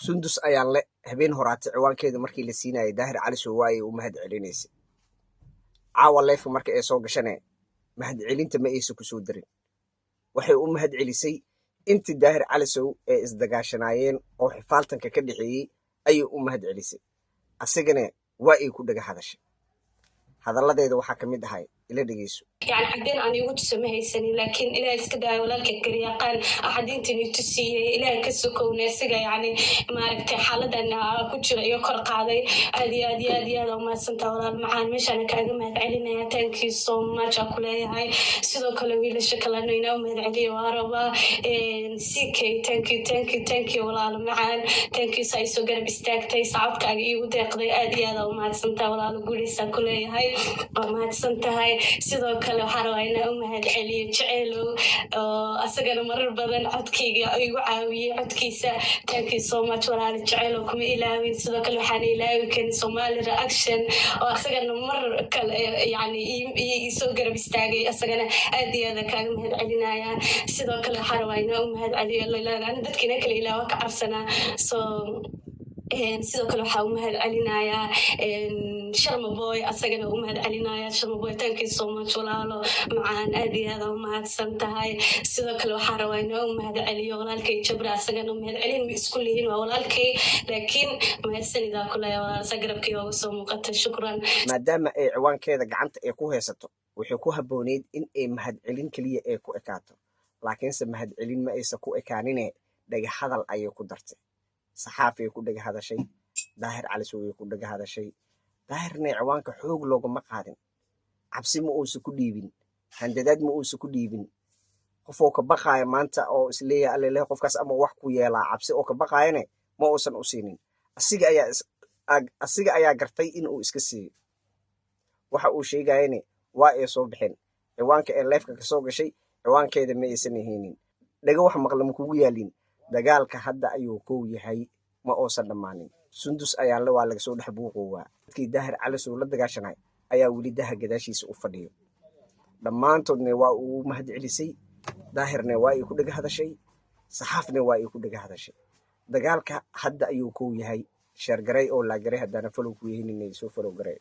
Sundus ayaan le habeen horaatay ciwaankeeda markii la siinayay Daahir Calasow waa ay u mahad celinaysay. Caawa live-ka marka ay soo gashane, mahad celinta ma aysa kusoo darin. Waxay u mahad celisay intii Daahir Calasow ee isdagaashanaayeen oo xifaaltanka ka dhexeeyey ayay u mahad celisay. Asigana waa ay ku dhaga hadashay. Hadalladeeda waxaa ka mid ahay, ila dhegeyso. Yani cadeen aan iigu tuso ma haysanin, laakiin Ilaah iska daayo. Walaalka garyaqaan axadiintan i tusiiyey, Ilaah ka sokowna isaga, yani maaragtay, xaaladan ku jira iga kor qaaday. Aad iyo aad iyo aad iyo aad aa umahadsantaa, walaal macaan. Meeshaana kaaga mahad celinaya. Thank you so much aa ku leeyahay. Sidoo kale wiilasha kalena inaa u mahad celiyo waa rabaa. CK, thank you, thank you, thank you, walaal macaan. Thank you saa isoo garab istaagtay, sacabkaaga iigu deeqday. Aad iyo aad aa umahadsantaa, walaalo. Guuleysaa ku leeyahay, waa mahadsan tahay. Sidoo kale waxaa rabaa inaa u mahad celiyo Jeceelow oo asagana marar badan codkayga igu caawiyey codkiisa. Thank you so much, walaalo Jeceelow, kuma ilaawin. Sidoo kale waxaan ilaawi karin Somali Reaction oo asagana mar kale yani isoo garab istaagay. Asagana aad iyo aad kaaga mahad celinaya. Sidoo kale waxaa rabaa inaa u mahad celiyo, ani dadkiina kale ilaawa ka cabsanaa. So sidoo kale waxaa u mahad celinayaa Sharma Boy, asagana u mahad celinaya. Sharma Boy, thank you so much, walaalo macaan. Aad iyo aad u mahadsan tahay. Sidoo kale waxaa rabaa inaa u mahad celiyo walaalkay Jabra. Asagana mahad celin ma isku lihin, waa walaalkay, laakiin mahadsanidaan ku leeyahay, walaal, sa garabkii ooga soo muuqata. Shukran. Maadaama ay ciwaankeeda gacanta ay ku haysato, waxay ku habbooneyd in ay mahadcelin keliya ay ku ekaato, laakiinse mahadcelin ma aysan ku ekaanine, dhaga hadal ayay ku dartay. Saxaafiyay ku dhaga hadashay, Daahir Calasow ku dhaga hadashay. Daahirna ciwaanka xoog loogama qaadin, cabsi ma uusan ku dhiibin, handadaad ma uusan ku dhiibin. Qofoo ka baqaaya maanta oo isleeyahay allele qofkaas ama wax ku yeelaa, cabsi oo ka baqaayane ma uusan u siinin. Asiga ayaa gartay in uu iska siiyo. Waxa uu sheegayane waa ay soo baxeen. Ciwaanka ee live-ka kasoo gashay ciwaankeeda ma aysan ahaynin. Dhaga wax maqla ma kugu yaalin. Dagaalka hadda ayuu kow yahay, ma uusan dhammaanin. Sundus ayaa le waa laga soo dhex buuqoowaa. Dadkii Daahir Calasow la dagaashanay ayaa weli daha gadaashiisa u fadhiyo. Dhammaantoodna waa uu mahad celisay, Daahirna waa ay ku dhaga hadashay, Saxaafna waa ay ku dhaga hadashay. Dagaalka hadda ayuu kow yahay. Share garay oo like garay. Haddaana follow ku yahinina, soo follow garay.